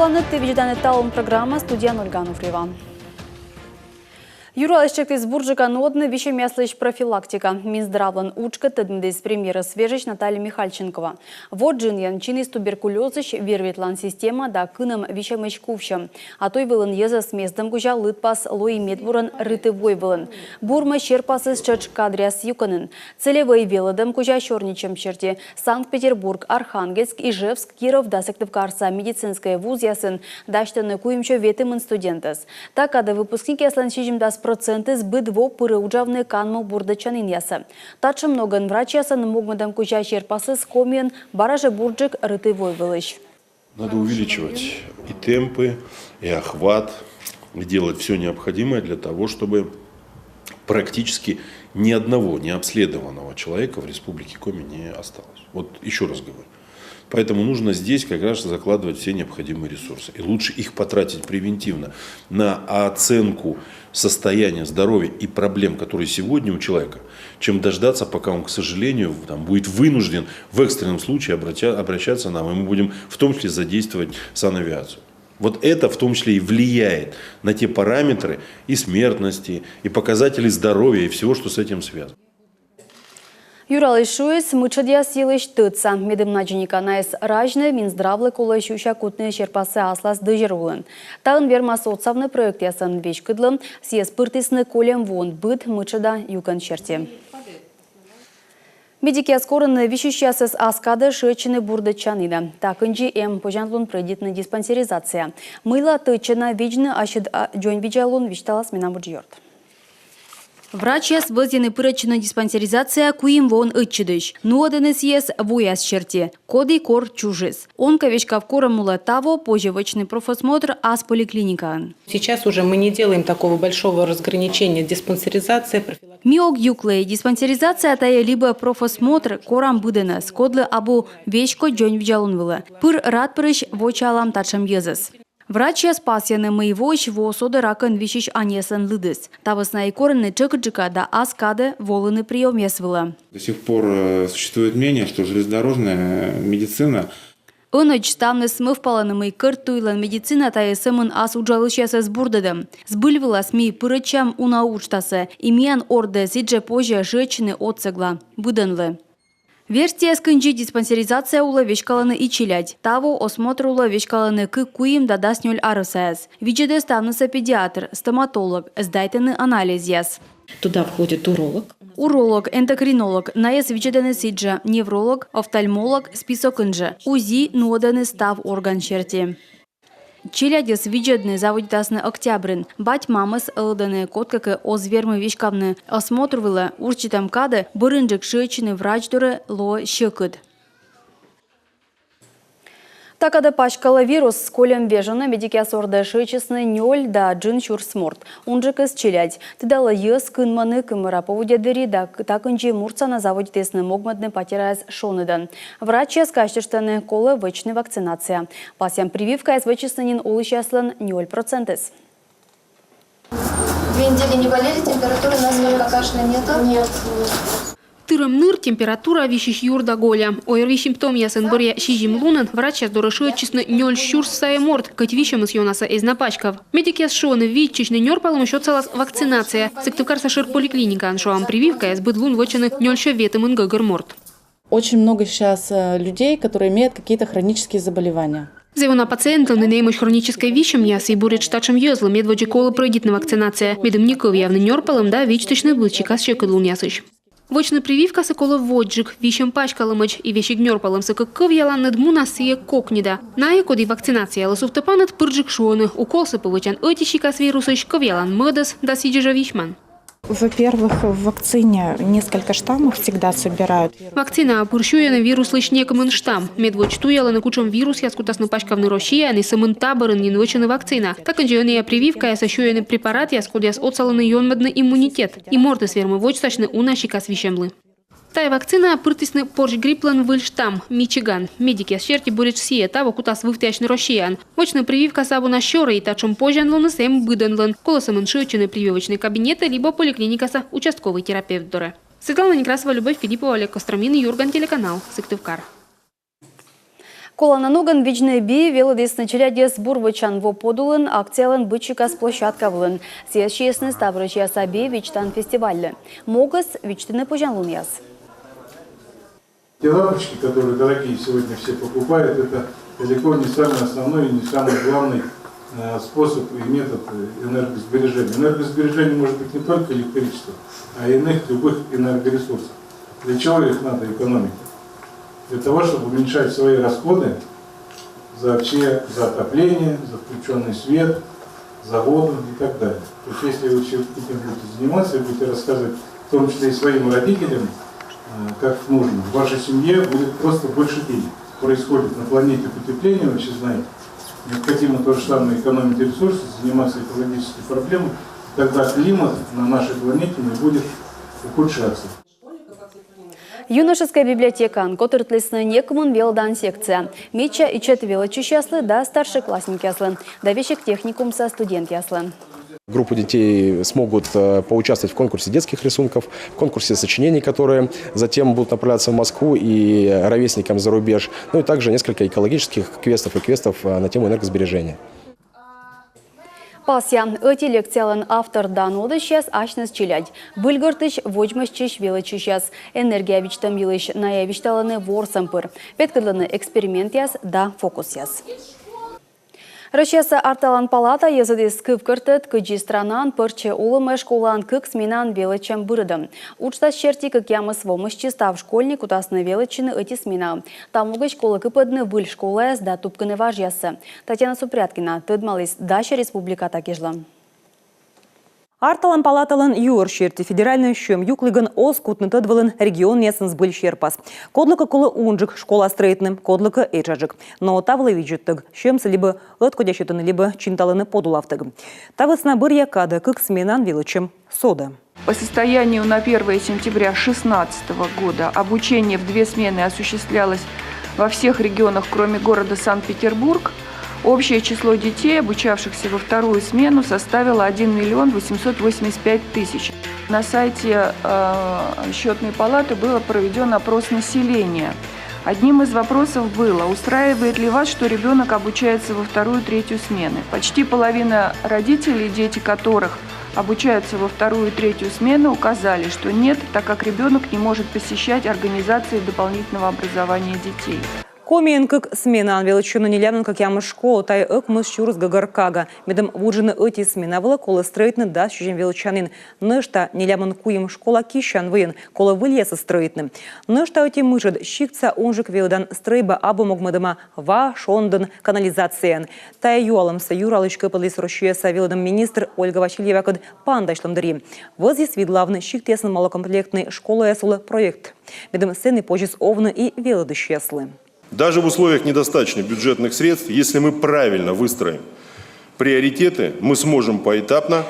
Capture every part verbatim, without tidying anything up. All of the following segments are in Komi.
Тӧданныд, ті видзӧданныд «Талун» программа, студияын Ольга Ануфриева. Юралысь чӧктіс бурджыка нуӧдны висьӧмъяслысь профилактика. Минздравлӧн уджкӧд тӧдмӧдіс премьерӧс вежысь Наталья Михальченкова. Во джынйӧн чиніс туберкулёзысь, вир-ветлан система да кынӧм висьӧмысь кувсьӧм. А туй вылын йӧзӧс местӧм кузя лыдпас лои медбурӧн рытыв войвылын. Бурмӧ серпасыс тшӧтш кадръяс юкӧнын. Целевӧй велӧдӧм кузя сёрнитчӧм серти, Санкт-Петербург, Архангельск, Ижевск, Киров да Сыктывкарса медицинскӧй вузъясын дасьтӧны куимсё ветымын студентӧс. Та кадӧ выпускникъяслӧн сизимдас процентыс быд во пырӧ уджавны канму бурдӧдчанінъясӧ. Татшӧм ногӧн врачьяслӧн могмӧдӧм кузя серпасыс Комиын бара жӧ бурджык рытыв войвылысь. Надо увеличивать и темпы, и охват, и делать всё необходимое для того, чтобы практически ни одного необследованного человека в Республике Коми не осталось. Вот ещё раз говорю. Поэтому нужно здесь как раз закладывать все необходимые ресурсы. И лучше их потратить превентивно на оценку состояния здоровья и проблем, которые сегодня у человека, чем дождаться, пока он, к сожалению, там, будет вынужден в экстренном случае обратя- обращаться к нам, и мы будем в том числе задействовать санавиацию. Вот это в том числе и влияет на те параметры и смертности, и показатели здоровья, и всего, что с этим связано. Юралысь шуис мытшӧдъяс йылысь тӧдса. Медым надзӧника найӧс разьны, Минздравлы колӧ сюся кутны серпассӧ аслас дӧзьӧр улын. Таын вермас отсавны проектъясӧн веськӧдлӧм. Сійӧс пыртісны кольӧм воын быд мытшӧда юкӧн серти. Медикъяс корӧны висьысьясӧс ас кадӧ шыӧдчыны бурдӧдчанінӧ. Та кындзи эм позянлун прӧйдитны диспансеризация. Мыйла тӧдчана видзны ассьыд дзоньвидзалун, висьталас менам уджъёрт. Врачьяс вӧзйӧны пырӧдчыны диспансеризацияӧ куим воӧн ӧтчыдысь. Нуӧдӧны сійӧс вояс серти, коді кор чужис. Онкӧ веськав корӧм улӧ таво позьӧ вӧчны профосмотр ас поликлиникаын. Сейчас уже мы не делаем такого большого разграничения диспансеризация, профилактика. Ми ог юклӧй, диспансеризация тайӧ либӧ профосмотр, корам быдӧнӧс, кодлы абу веськодь дзоньвидзалун вылӧ. Пыр радпырысь вочаалам татшӧм йӧзӧс. Врачьяс пасйӧны, мый воысь во содӧ ракӧн висьысь аньяслӧн лыдыс. Та вӧсна и корӧны тшӧкыдджыка да ас кадӧ волыны приёмъяс вылӧ. До сих пор э, существует мнение, что железнодорожная медицина Ӧнӧдз ставныс мӧвпалӧны, мый кӧрт туйлӧн медицина тайӧ сӧмын ас уджалысьясӧс бурдӧдӧм. Збыль вылас ми пырӧдчам уна уджтасӧ, и миян ордӧ сідзжӧ позьӧ шыӧдчыны отсӧгла быдӧнлы. Верстьӧяс кындзи диспансеризация улӧ веськалӧны и челядь. Таво осмотр улӧ веськалӧны кык-куим да дас нёль арӧсаяс. Видзӧдӧ ставнысӧ педиатр, стоматолог, сдайтӧны анализъяс. Туда входит уролог. Уролог, эндокринолог, найӧс видзӧдӧны сідзжӧ, невролог, офтальмолог, списокын жӧ. УЗИ нуӧдӧны став орган серти. Челядьӧс видзӧдны заводитасны октябрын. Бать-мамыс ӧлӧдӧны, кодкӧ кӧ оз вермы веськавны осмотр вылӧ, урчитӧм кадӧ бӧрынджык шыӧдчыны врач дорӧ лоӧ сьӧкыд. Та кадӧ паськалӧ вирус. Кольӧм вежонӧ медикъяс ордӧ шыӧдчисны нёль да джын сюрс морт. Унджыкыс челядь. Тыдалӧ, йӧз кынмӧны кымӧра поводдя дырйи да к- та кындзи муртса на заводитісны могмӧдны патераяс шоныдӧн. Врачьяс казьтыштӧны, колӧ вӧчны вакцинация. Пасъям, прививкаяс вӧчисны нин олысьяслӧн нёль процентыс. Две недели не болели, температуры, насморка, кашля нету? Нет. Тырӧм ныр, температура, висьысь юр да голя. ОРВИ симптомъясӧн бӧръя сизим лунӧн врачьяс дорӧ шыӧдчисны нёль сюрс сайӧ морт, кӧть висьӧмыс ёнасӧ эз на паськав. Медикъяс шуӧны, витчысьны нёрпалӧмысь отсалас вакцинация. Сыктывкарса шӧр поликлиникаын, шуам, прививкаяс быд лун вӧчӧны нёльсё ветымын гӧгӧр морт. Очень много сейчас э, людей, которые имеют какие-то хронические заболевания. Зэв уна пациентлӧн нин эмӧсь хроническӧй висьӧмъяс, и буретш татшӧм йӧзлы медводдзӧ колӧ прӧйдитны вакцинация, медым не кӧвъявны нёрпалӧм да витчысьны быдсикас сьӧкыдлунъясысь. Вӧчны прививкасӧ колӧ водзджык, висьӧм паськалӧмӧдз, и весиг нёрпалӧмсӧ кӧ кӧвъяланныд, мунас сійӧ кокнида. Найӧ, коді вакцинацияӧ сувтӧ паныд, пырджык шуӧны: уколсӧ пӧ вӧчан ӧти сикас вирусысь, кӧвъялан мӧдӧс да сідзи жӧ висьман. Во-первых, в вакцине несколько штаммов всегда собирают. Вакцинаӧ пыр сюйӧны вируслысь некымын штамм. Медводз туялӧны, кутшӧм вирусъяс кутасны паськавны Россияын, и сӧмын та бӧрын нин вӧчӧны вакцина. Та кындзи ӧнія прививкаясӧ сюйӧны препаратъяс, кодъяс отсалӧны ёнмӧдны иммунитет. И мортыс вермӧ водзсасьны уна сикас висьӧмлы. Тайӧ вакцинаӧ пыртісны порсь грипплӧн выль штамм, Мичиган. Медикъяс серти, буретш сійӧ таво кутас вывтіасьны Россияын. Вӧчны прививкасӧ абу на сёрӧ, и татшӧм позянлуныс эм быдӧнлӧн. Колӧ сӧмын шыӧдчыны прививочнӧй кабинетӧ либӧ поликлиникаса участковӧй терапевт дорӧ. Светлана Некрасова, Любовь Филиппова, Олег Костромин, «Юрган» телеканал, Сыктывкар. Колана ногӧн видзны би велӧдісны челядьӧс бур вӧчан во подулын акциялӧн быд сикас площадка вылын. Сійӧс сиисны ставроссияса би видзтан фестивальлы. Могыс — видзтыны позянлунъяс. Те лампочки, которые дорогие сегодня все покупают, это далеко не самый основной и не самый главный э, способ и метод э, энергосбережения. Энергосбережение может быть не только электричество, а и иных любых энергоресурсов. Для чего их надо экономить? Для того, чтобы уменьшать свои расходы за все, за отопление, за включенный свет, за воду и так далее. То есть если вы всё этим будете заниматься и будете рассказывать, в том числе и своим родителям, э, как нужно, в вашей семье будет просто больше денег. Происходит на планете потепление, вы все знаете. Необходимо то же самое экономить ресурсы, заниматься экологической проблемой, тогда климат на нашей планете не будет ухудшаться. Юношескӧй библиотекаын котыртлісны некымын велӧдан секция. Медся ичӧт велӧдчысьяслы да старшеклассникъяслы да весиг техникумса студентъяслы. Группы детей смогут э, поучаствовать в конкурсе детских рисунков, в конкурсе сочинений, которые затем будут направляться в Москву и ровесникам за рубеж, ну и также несколько экологических квестов и квестов э, на тему энергосбережения. Пасъя, ӧти лекциялӧн автор да нуӧдысьяс асьныс челядь. Выльгортысь водзмӧстчысь велӧдчысьяс. Энергия видзтӧм йылысь найӧ висьталӧны ворсӧм пыр, петкӧдлӧны экспериментъяс да фокусъяс. Россияса арталан палата йӧзӧдіс кывкӧртӧд, кыдзи странаын пӧртчӧ олӧмӧ школаын кык сменаӧн велӧдчӧм бырӧдӧм. Уджтас серти кӧкъямыс во мысти став школьник кутасны велӧдчыны ӧти сменаӧ. Та могысь колӧ кыпӧдны выль школаяс да тупкыны важъяссӧ. Татьяна Супряткина тӧдмаліс дася республиката кежлӧ. Арталан палаталӧн юӧр серти, федеральнӧй сьӧм юклігӧн оз кутны тӧд вылын регионъясын збыль серпас. Кодлыкӧ колӧ унджык школа стрӧитны, кодлыкӧ этшаджык. Но та вылӧ видзӧдтӧг — сьӧмсӧ либӧ ӧткодя сетӧны, либӧ чинталӧны подулавтӧг. Та вӧсна бӧръя кадӧ кык сменаӧн велӧдчӧм содӧ. По состоянию на первое сентября шестнадцатого года обучение в две смены осуществлялось во всех регионах, кроме города Санкт-Петербург. Общее число детей, обучавшихся во вторую смену, составило один миллион восемьсот восемьдесят пять тысяч. На сайте э, счетной палаты был проведен опрос населения. Одним из вопросов было, устраивает ли вас, что ребенок обучается во вторую, третью смены. Почти половина родителей, дети которых обучаются во вторую и третью смены, указали, что нет, так как ребенок не может посещать организации дополнительного образования детей. Комиын кык сменаӧн велӧдчӧны нелямын кӧкъямыс школа, тайӧ ӧкмыс сюрс гӧгӧр кага. Медым вуджны ӧти смена вылӧ, колӧ стрӧитны дас сизим велӧдчанін. Нӧшта нелямын куим школа киссян выйын, колӧ выльясӧс стрӧитны. Нӧшта ӧти мытшӧд — сиктса унджык велӧдан стрӧйба абу могмӧдӧма ва, шондӧн, канализацияӧн. Тайӧ юалӧмсӧ юралысь кӧпӧдліс Россияса велӧдӧм министр Ольга Васильевакӧд паныдасьлӧм дырйи. Вӧзйис видлавны сиктъясын малокомплектнӧй школаяс улӧ проект, медым сэні позис овны и велӧдысьяслы. Даже в условиях недостаточных бюджетных средств, если мы правильно выстроим приоритеты, мы сможем поэтапно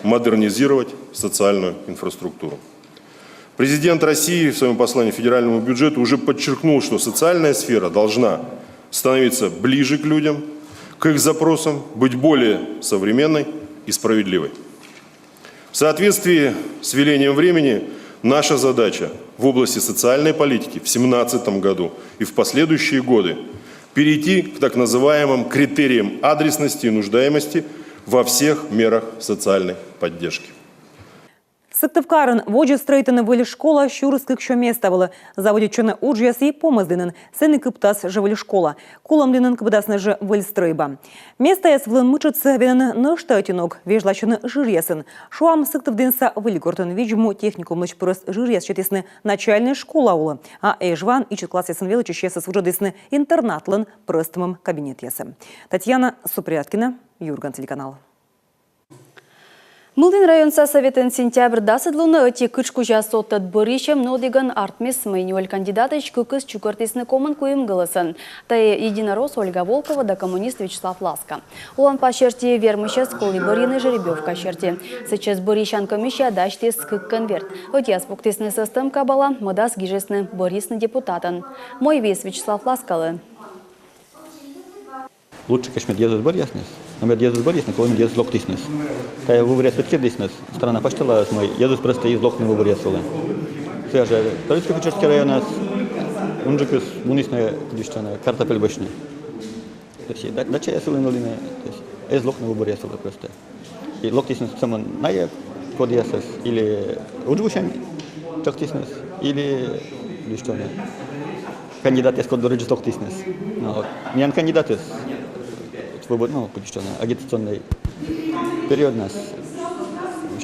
модернизировать социальную инфраструктуру. Президент России в своем послании федеральному бюджету уже подчеркнул, что социальная сфера должна становиться ближе к людям, к их запросам, быть более современной и справедливой. В соответствии с велением времени наша задача в области социальной политики в семнадцатом году и в последующие годы перейти к так называемым критериям адресности и нуждаемости во всех мерах социальной поддержки. Сыктывкарын водзӧ стрӧитӧны выль школа сюрс кыксё места вылӧ. Заводитчӧны уджъяс и Помӧсдінын. Сэні кыптас жӧ выль школа. Кулӧмдінын кыпӧдасны жӧ выль стрӧйба. Местаяс вылын мытшӧдсӧ венӧны нӧшта ӧти ног, вежласьӧны жыръясын. Шуам, Сыктывдінса Выльгортын видз-му техникумлысь прӧст жыръяс сетісны начальнӧй школа улӧ, а Эжваын ичӧт классъясын велӧдчысьясӧс вуджӧдісны интернатлӧн прӧстӧмӧм кабинетъясӧ. Татьяна Супряткина, Юрган телеканал. Мылдін районса Советын сентябрь дасӧд лунӧ ӧти кытш кузя содтӧд бӧрйысьӧм нуӧдігӧн артмис, мый нёль кандидатысь кыкыс чукӧртісны комын куим гӧлӧсӧн. Тайӧ единорос Ольга Волкова да коммунист Вячеслав Ласка. Оланпас серти вермысьӧс колі бӧрйыны жеребьёвка серти. Сэтчӧс бӧрйысян комиссия дасьтіс кык конверт. Ӧтиас пуктісны сӧстӧм кабала, мӧдас гижисны, бӧрйисны депутатӧн. Мый вис Вячеслав Ласкалы? Лучше, конечно, мед йӧзыс бӧрйисны. Но мед йӧзыс бӧрйисны, колӧ мед йӧзыс локтісны. Тайӧ выборъяс вед кердісны. Страна пасьтала, мый йӧзыс прӧстӧ эз локны выборъяс вылӧ. Сійӧ жӧ Торецко-Печорский районас, Унджыкыс мунісны, кыдз шуӧны, картопель босьтны. То есть да-, дачаяс вылын олісны, то есть эз локны уборъяс вылӧ просто. И локтісны сӧмын найӧ кодъясыс, или удж вывсянь тшӧктісны, или, кыдз шуӧны, кандидатъяс код дорӧдз локтісны. Ну вот. Миян кандидатыс свобод-, ну, кыдз шуӧны, агитационнӧй периоднас.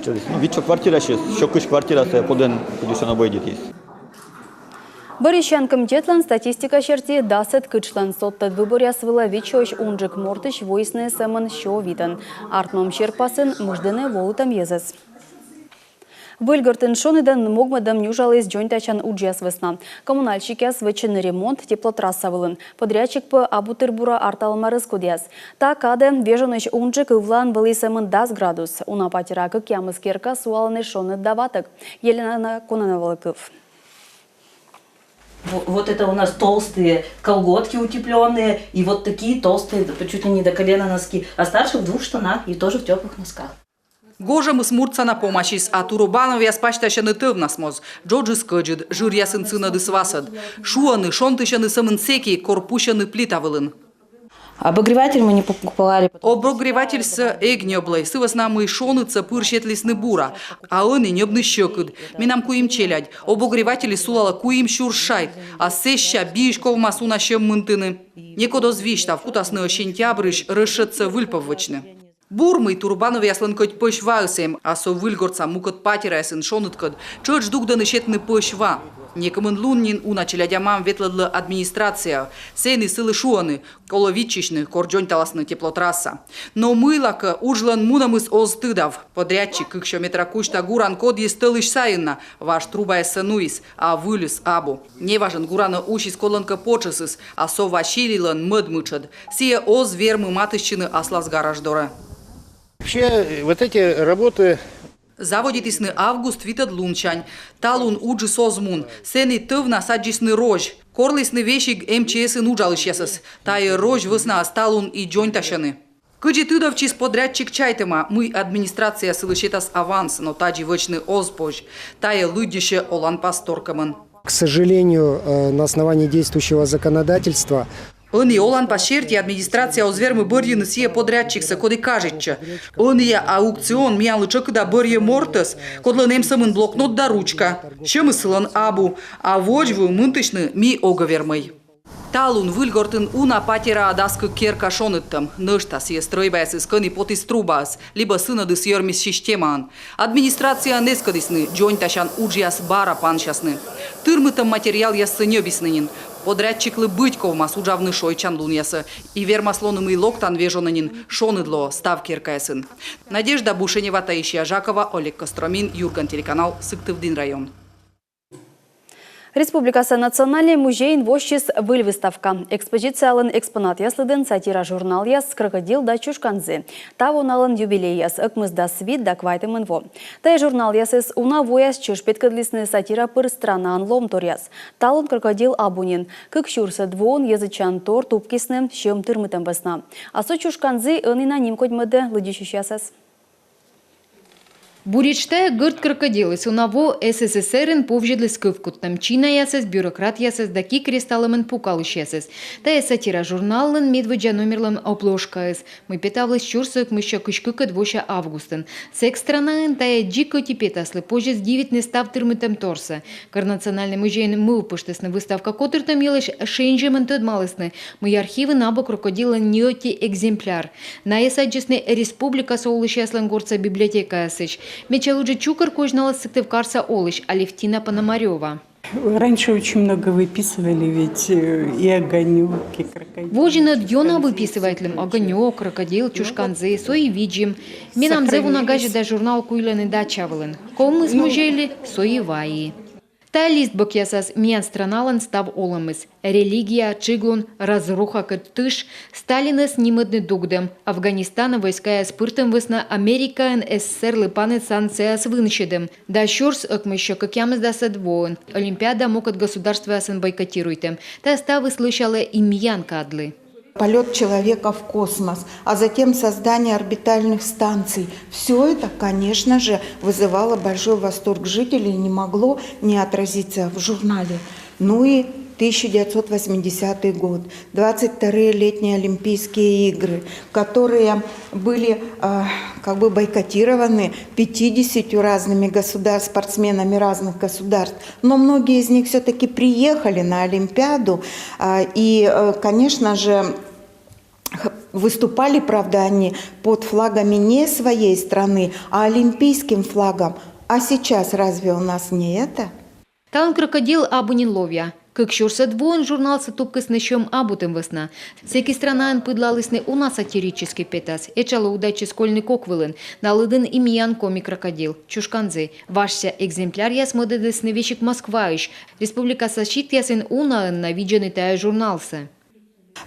Ну, вит сё квартирасьыс сё кызь квартирасӧ подӧн, кыдз шуӧны, обойдитіс. Бӧрйысян комитетлӧн статистика серти дасӧд кытшлӧн содтӧд выборъяс вылӧ вит сёысь унджык мортысь воисны сӧмын сё витӧн. Артмӧм серпасын мыждӧны волытӧм йӧзӧс. Выльгортын шоныдӧн могмӧдӧм нюжаліс дзоньтасян уджъяс вӧсна. Коммунальщикъяс вӧчӧны ремонт теплотрасса вылын. Подрядчик пӧ абу тыр-бура арталӧма рӧскодъяс. Та кадӧ вежонысь унджык ывлаын вӧлі сӧмын дас градус. Уна патераа кӧкъямыс керка сулалӧны шоныд да ватӧг. Елена Кононовалы кыв. Во-, вот это у нас толстые колготки утеплённые, и вот такие толстые, д-, чуть ли не до колена носки. А старший в двух штанах и тоже в тёплых носках. Гожӧмыс муртса на помасис, а Турубановъяс пасьтасьӧны тӧвнас моз. Джоджыс кӧдзыд, жыръясын сынӧдыс васӧд. Шуӧны, шонтысьӧны сӧмын сэки, кор пусьӧны плита вылын. Обогреватель мы не покупали, потому что... Обогревательсӧ эг ньӧблӧй, сы вӧсна мый шонытсӧ пыр сетлісны бура, а ӧні ньӧбны сьӧкыд. Менам куим челядь, обогревательыс сулалӧ куим сюрс шайт, а сэсся биысь ковмас уна сьӧм мынтыны. Некод оз висьтав, кутасны-ӧ сентябрысь рӧсшӧдсӧ выльпӧв вӧчны. Бур, мый Турубановъяслӧн кӧть пӧсь ваыс эм, а со Выльгортса мукӧд патераясын шоныдкӧд тшӧтш дугдӧны сетны пӧсь ва. Некымын лун нин уна челядя мам ветлӧдлӧ администрацияӧ. Сэні сылы шуӧны, колӧ виччысьны, кор дзоньталасны теплотрасса. Но мыйлакӧ уджлӧн мунӧмыс оз тыдав. Подрядчик кык сё метра кузьта гуран кодйис тӧлысь сайын на, важ трубаяссӧ нуис, а выльыс абу. Неважӧн гуранӧ усис кодлӧнкӧ потшӧсыс, а со Василийлӧн мӧд мытшӧд. Сійӧ оз вермы матыстчыны аслас гараж дорӧ. Вообще, вот эти работы... Заводитісны август витӧд лунсянь. Талун уджыс оз мун. Сэні тӧвнас аддзисны розь. Корлісны весиг эм че эсын уджалысьясӧс. Тайӧ розь вӧснаыс талун и дзоньтасьӧны. Кыдзи тыдовтчис подрядчик, чайтӧма, мый администрация сылы сетас аванс, но тадзи вӧчны оз позь. Тайӧ лыддьысьӧ оланпас торкӧмӧн. К сожалению, э, на основании действующего законодательства... Ӧні оланпас серти администрация оз вермы бӧрйыны сійӧ подрядчиксӧ, коді кажитчӧ. Ӧнія аукцион миянлы тшӧкыда бӧрйӧ мортӧс, кодлӧн эм сӧмын блокнот да ручка. Сьӧмыс сылӧн абу, а водзвыв мынтысьны ми огӧ вермӧй. Талун Выльгортын уна патераа дас кык керка шоныдтӧм. Нӧшта сійӧ стрӧйбаясыс, кӧні потіс трубаыс либӧ сынӧдыс йӧрмис системаӧн. Администрацияын эскӧдісны, дзоньтасян уджъяс бара пансясны. Тырмытӧм материалъяссӧ ньӧбисны нин. Подрядчиклы быть ковмас уджавны шойччан лунъясӧ. И вермас лоны, мый локтан вежонӧ нин шоныд лоӧ став керкаясын. Надежда Бушенева, Таисия Жакова, Олег Костромин, «Юрган» телеканал, Сыктывдін район. Республикаса Национальнӧй музейын воссис выль выставка. Экспозициялӧн экспонатъяс лыдын сатира журналъяс «Крокодил» да «Чушканзі». Таво налӧн юбилейяс — ӧкмысдас вит да квайтымын во. Тайӧ журналъясыс уна вояс чӧж петкӧдлісны сатира пыр странаын лоӧмторъяс. Талун «Крокодил» абу нин. Кык сюрсӧд воын йӧзӧдчан тор тупкисны сьӧм тырмытӧм вӧсна. А со «Чушканзі» ӧні на нимкодь мӧдӧ лыддьысьысьясӧс. Буретш тайӧ гӧрд крокодилыс уна во СССР-ын повзьӧдліс кывкуттӧм чинаясӧс, бюрократъясӧс да ки кресталӧмӧн пукалысьясӧс. Тайӧ сатира журналлӧн медводдза номерлӧн обложкаыс, мый петавліс сюрс ӧкмыссё кызь кыкӧд вося августын. Сэк странаын тайӧ дзик ӧти петаслы позис дивитны став тырмытӧмторсӧ. Кӧр Национальнӧй музейын мӧвпыштісны выставка котыртӧм йылысь, шензьӧмӧн тӧдмалісны, мый архивын абу «Крокодиллӧн» ни ӧти экземпляр. Найӧс аддзисны республикаса олысьяслӧн гортса библиотекаясысь. Медся ыджыд чукӧр козьналіс Сыктывкарса олысь Алевтина Пономарёва. Раньше очень много выписывали ведь, э, и «Огонёк», и «Крокодил». Водзын ӧд ёна выписывайтлім: «Огонёк», «Крокодил», «Чушканзі», со и видзим. Менам зэв уна газет да журнал куйлӧны дача вылын. Ковмис музейлы, со и вайи. Тайӧ лист бокъясас миян страналӧн став олӧмыс: религия, чиглун, разрухакӧд тыш, Сталинӧс нимӧдны дугдӧм, Афганистанӧ войскаяс пыртӧм вӧсна Америкаӧн СССР-лы паныд санкцияяс вынсьӧдӧм да сюрс ӧкмыссё кӧкъямысдасӧд воын Олимпиада мукӧд государствоясын бойкотируйтӧм. Тайӧ ставыс лӧсялӧ и миян кадлы. Полёт человека в космос, а затем создание орбитальных станций. Всё это, конечно же, вызывало большой восторг жителей и не могло не отразиться в журнале. Ну и Тысяча девятьсот восьмидесятый год, двадцать вторые летние Олимпийские игры, которые были а, как бы бойкотированы пятьюдесятью разными государств, спортсменами разных государств. Но многие из них все-таки приехали на Олимпиаду а, и, э, конечно же, х- выступали, правда, они под флагами не своей страны, а олимпийским флагом. А сейчас разве у нас не это? Талун «Крокодил» абу нин ловъя. Кык сюрсӧд воын журналсӧ тупкисны сьӧм абутӧм вӧсна. Сэки странаын пыдлалісны уна сатирическӧй петас. Этша лоӧ удайтчис кольны кок вылын. Да лыдын и миян коми «Крокодил» «Чушканзі». Важся экземпляръяс мӧдӧдісны весиг Москваысь. Республикаса сиктъясын унаӧн на видзӧны тайӧ журналсӧ.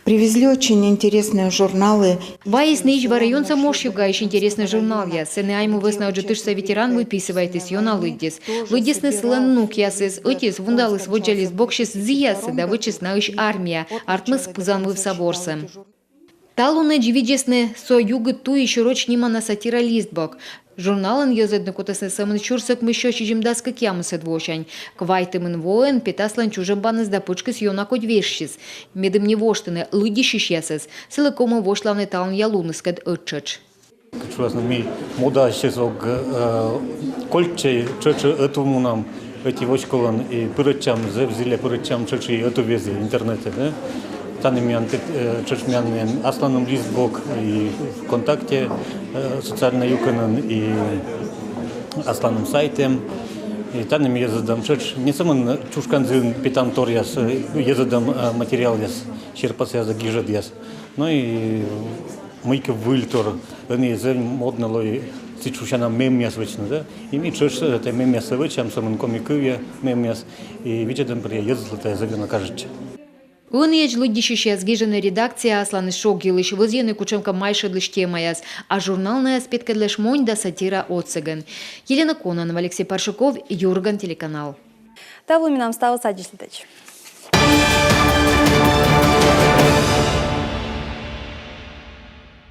Привезли очень интересные журналы. Вайисны Изьва районса Мошъюгаысь интереснӧй журналъяс. Сэні Айму вӧсна Ыджыд тышса ветеран выписывайтіс, ёна лыддис. Лыддисны сылӧн нукъясыс. Ӧтиыс вундаліс воддзаліс боксьыс зіяссӧ да вӧчис наысь армия. Артмис пызан вывса ворсӧм. Талунӧдз видзисны со «Югыд туйысь» роч нимана сатира листбок. Журналын йӧзӧдны кутісны сӧмын сюрс ӧкмыссё сизимдас кӧкъямысӧд воысь. Квайтымын воӧн петаслӧн чужӧмбаныс да пытшкыс ёна кодь вежсис. Медым не воштыны лыддьысьысьясӧс, сылы ковмӧ восьлавны талунъя луныскӧд ӧттшӧтш. Кыдз шуасны, ми модаысь ог э, кольччӧй, тшӧтш ӧтувмунам ӧти воськолӧн и пырӧдчам, зэв зіля пырӧдчам тшӧтш и ӧтувъясӧ интернетӧ, да? Тані миян пет- э, тшӧтш миян асланым листбок и ВКонтакте э, социальнӧй юкӧнын и асланым сайтӧн. И тані ми йӧзӧдам тшӧтш не сӧмын «Чушканзіын» петанторъяс, э, йӧзӧдам э, материалъяс, серпасъяс да гижӧдъяс. Но и мыйкӧ выльтор, ӧні зэв моднӧ лои сідз шусяна мемъяс вӧчны, да? И ми тшӧтш э, тайӧ мемъяссӧ вӧчам, сӧмын коми кывйӧ мемъяс. И видзӧдам пыр, йӧзыслы тайӧ зэв ёна кажитчӧ. Ӧнія лыддьысьысьяс гижӧны редакцияӧ асланыс шог йылысь, вӧзйӧны кутшӧмкӧ майшӧдлысь темаяс, а журнал найӧс петкӧдлӧ шмонь да сатира отсӧгӧн. Елена Кононова, Алексей Паршуков, «Юрган» телеканал. Та вылын менам ставыс. Аддзысьлытӧдз.